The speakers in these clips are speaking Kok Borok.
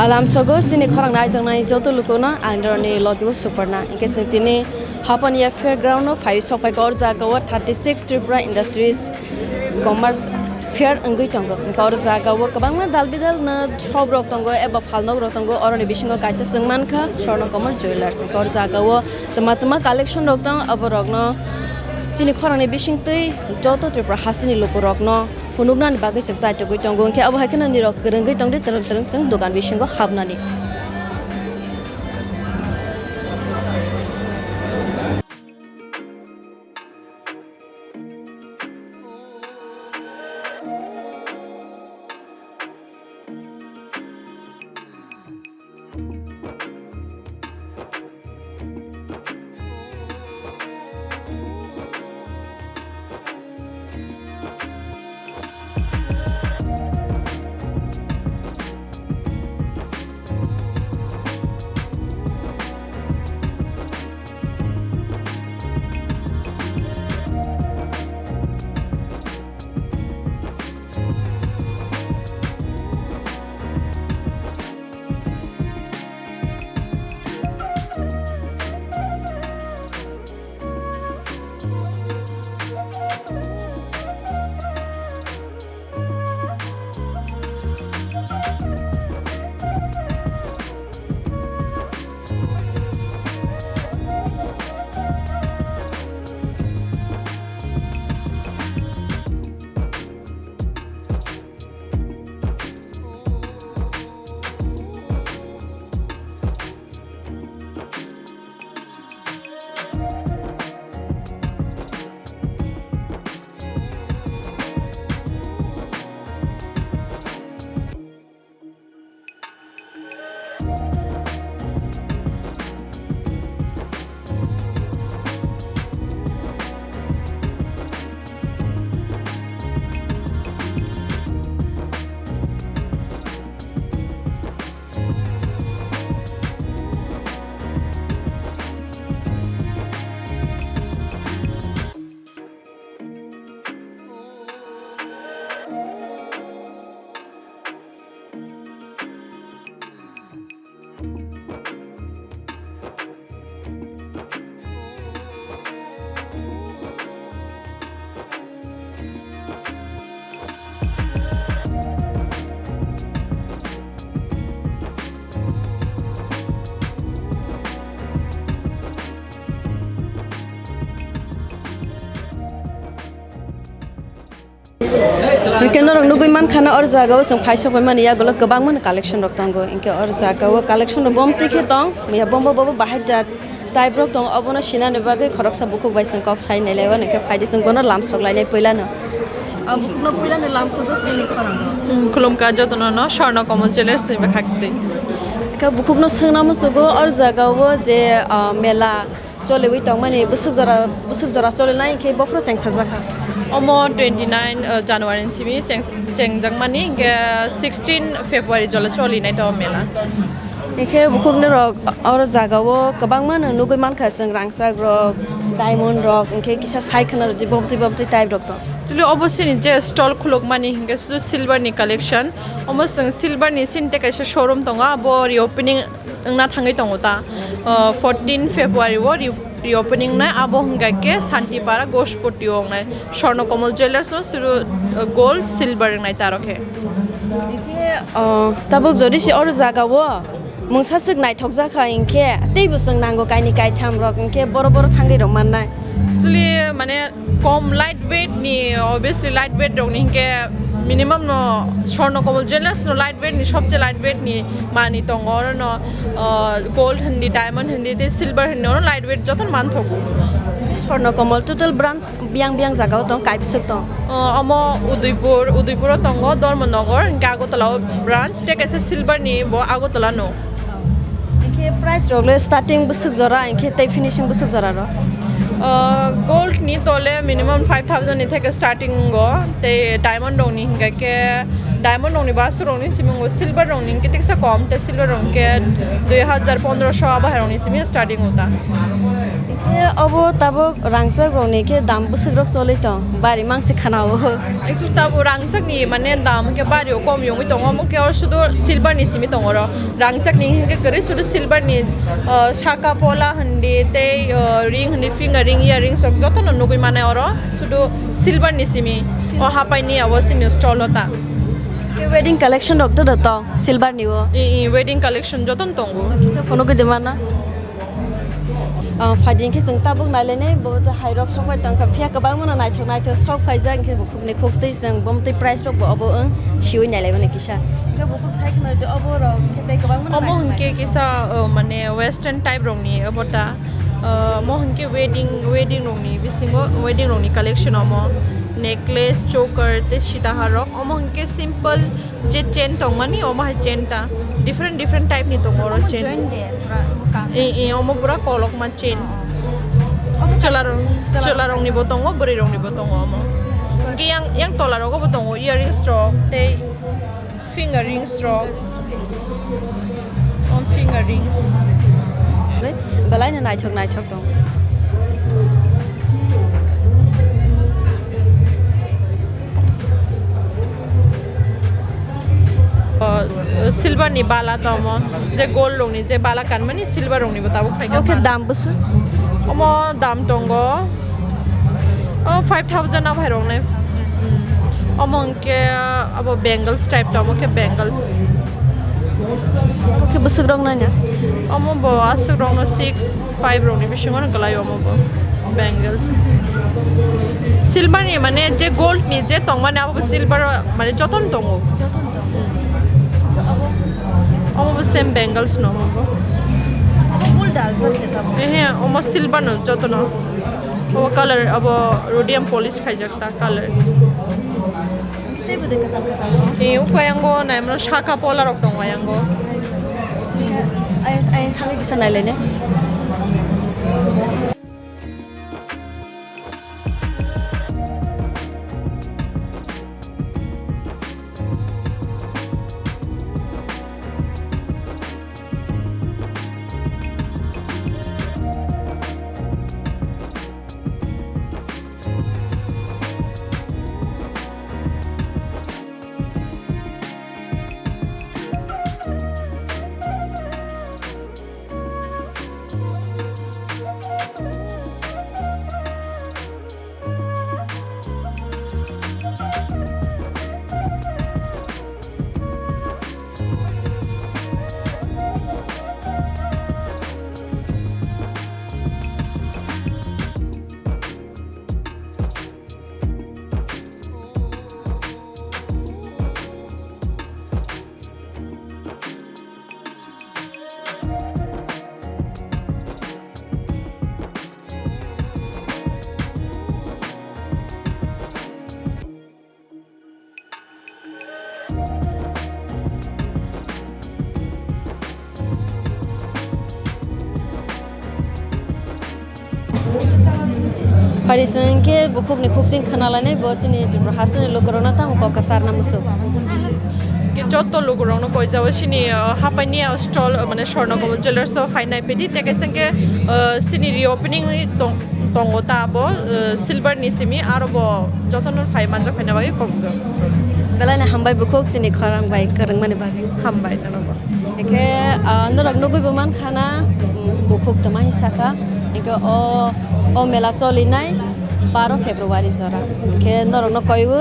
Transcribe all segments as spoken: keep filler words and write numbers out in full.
Alam sogo chini khorang nai tongnai joto lukuno ang roni logibo Suparna. Hingke chwng tini Hapania Fairground no phai sok phaikha, o jaga o thirty six Tripura Industries Commerce Fair wngwi tongo. Hingke o jaga o kwbangma dal bidal no shop rok tongo eba phalnok rok tongo. Oroni bisingo kaisa chwng mankha Swarna Kamal Jewellers. Hingke o jaga o twma twma collection rok tong, abo rok no chini khorang ni bisingtwi joto Tripura hasteni luku rok no phunuknani bagwi chwng chaitugwi tongo, hwnkhe abo hai kheno nirok kwrwngwi tongdi, twrwng twrwng chwng dogan bisingo habnani. Hingke norok nugui mankha na, or jaga o chwng phai sok pai mani yagulo kwbangma ni collection rok tongo. Hingke or jaga o collection rok bomtwi khe tong, miya bombo bobo bahai da type rok tong, obono sinani bagwi khoroksa bukhuk bai chwng kok sai nai lai o, hingke phaidi chwng bono lam sok lainai puila no. Ah, bukhuk no puila no lam sok o chini khorang rok. Mm, khulumkha jotono no Swarna Kamal Jewellers ni bwkhak twi. Khe bukhuk no swngna muchugo or jaga o je, ah, mela choliwi tongmani bwswk jora, bwswk jora cholinai hingke bophuru chengsajakha. Omo twenty nine, uh, January ni simi cheng-, chengjakmani hingke sixteen February jola cholinai to mela. Hingke bukhukni rok oro jaga o kwbangma no nugui mankha chwng rangchak rok, diamond rok, hingke kisa sai khwna rok tibok tibok twi type rok tong. Actually obo chini je stall khulukmani hingke sudu silver ni collection. Omo chwng silver ni sini tei kaisa showroom tongo, abo reopening wngna thangwi tongo ta. Uh, fourteen February o re-, reopening wngnai, abo hwnkha khe Santipara Ghoshpati o wngnai. Swarna Kamal Jewellers no suru, uh, gold, silver wngnai ta aro khe. Hingke, uh, tabuk jodi se oro jaga o mungsa swk naithok jakha hingke teibo chwng nango kainwi kaitham rok hingke boro boro thangwi rok mannai. Actually, mane, kom light weight ni, obviously light weight rok ni hingke minimum no Swarna Kamal Jewellers no light weight ni, sobse light weight ni mani tongo oro no, uh, gold hindi, diamond hindi, tei silver hindi, oro light weight joto manthogo. Swarna Kamal total branch biyang biyang jaga o tong, kaibiswk tong? Uh, omo Udaipur, Udaipur o tongo, Dharmanagar, hingke Agartala o branch, tei kaisa silver ni bo Agartala no. Hingke price rok le starting bwswk jora, hingke tei finishing bwswk jora rok? Uh, gold ni tole minimum five thousand ni theke starting go, tei diamond rok ni hingke khe diamond rok ni baswk rok ni simi go, silver rok ni hingke tiksa kom, tei silver rok hingke dui hazar pondro sho abo hai rok ni simi starting go ta. Hingke Obo tabuk rangchak rokni khe dam bwswk rok choli tong, bari mangsi khana o. Actually tabuk rangchak ni mane dam khe bari o kom yongwi tongo, omo khe oro sudu silver ni simi tongo oro. Rangchak ni hinkhe kwrwi sudu silver ni, uh, saka pola hindi tei, uh, ring hindi, finger ring, earrings rok joto no nugwi mane oro sudu silver ni simi o hapai ni abo sini stall o ta. Wedding collection rok to da tong silver ni o. I, i, wedding collection joto no tongo. Kisa phone gwi de mana. Ah, phaidi hinkhe chwng tabuk nailainai, bo to hairok sok pai tongkha, phiya kwbangma no naithok naithok sok phaijak, hinkhe bukhukni khuktwi chwng bomtwi price rok bo obo wng siwi nailaimani kisa. Hinkhe bukhuk sai khwna obo rok hinkhe tei kwbangma no omo naithok hinkhe naithok. Kisa, uh, mane western type rokni obo ta, uh, omo hinkhe wedding, wedding rokni bisingo, wedding rokni collection omo necklace, choker tei sitaha rok, omo hinkhe simple. Je chain tongmani, omo hai chain ta different different type ni tongo oro. Omo chain join de, pura, omo kang. E, e, omo pura kolokma chain. Oh, oh. Omo chwla rok, chwla chwla rok rokni bo tongo, bwrwi rokni bo tongo omo. Hwnkhe yang, yang tola rogo bo tongo, earrings rok tei finger rings rok. Omo finger rings. Belai no naithok naithok. O, silver ni bala tomo, je gold rokni je bala kanmani silver rokni bo tabuk phaikha. Oke, dam bwswk? Omo dam tongo, o, five thousand o phai roknai. Hmm. Omo hwnkhe abo bangles type tomo khe bangles. Omo khe bwswk rok nai na? Omo bo aswk rok no six, five rok ni bisingo no kwlai omo bo bangles. Silver ni mane je gold ni je tong mani abo bo silver mane joto no tongo. Omo bo same bangles no omo bo. Omo gold dal jat de tamo? Ehe, omo silver no joto no. Obo color abo rhodium polish khaijak ta color. Tei bo de kwtal kwtal no. E, uko ayango naimano saka pola rok tongo ayango. Ayang, ayang thangwi kisa nailainai. Phari chwng khe bukhukni khuksing khwnalainai bo chini Tripura hasteni lukurokno tamo kok kwcharna muchung. Khe joto lukurokno koijao chini, uh, hapaini stall, uh, mane Swarna Kamal Jewellers o phainai pedi tei kaisa khe, uh, chini reopening ni tong-, tongo ta abo, uh, silver ni simi aro bo jotono phai manjak phaina bagwi kok. Belai no hambai bukhuk chini khorang bai kwrwngmani bagwi. Hambai nono bo. Hingke, ah, norok nugui bo mankha na, mm, bukhuk tama hi saka. Hingke o, o mela cholinai baro February jora. Hingke norokno koiwi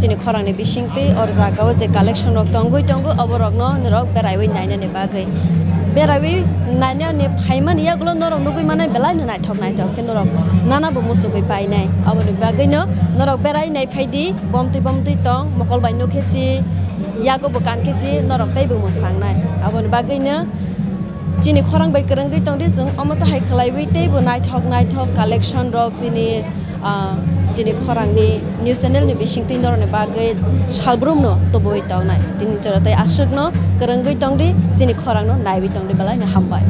chini khorangni bisingtwi or jagao je collection rok tongwi tongo, oborokno norok beraiwi nainani bagwi. Beraiwi nainani phaimani yagulo norok nugui manai belai no naithok naithok khe norok nana bo muchugui painai. Aboni bagwino norok berai nai phaidi bomtwi bomtwi tong mokol bai nukhe si. Yago bo kankhe si norok teibo mwsangnai. Aboni bagwino chini khorang bai kwrwngwi tongdi chwng omo tahai khwlaiwi teibo naithok naithok collection rok chini, ah, chini khorangni news channel ni bisingtwi norokni bagwi salbrumno tubui tongnai. Tini jora tei aswkno kwrwngwi tongdi chini khorangno naiwi tongdi belai no hambai.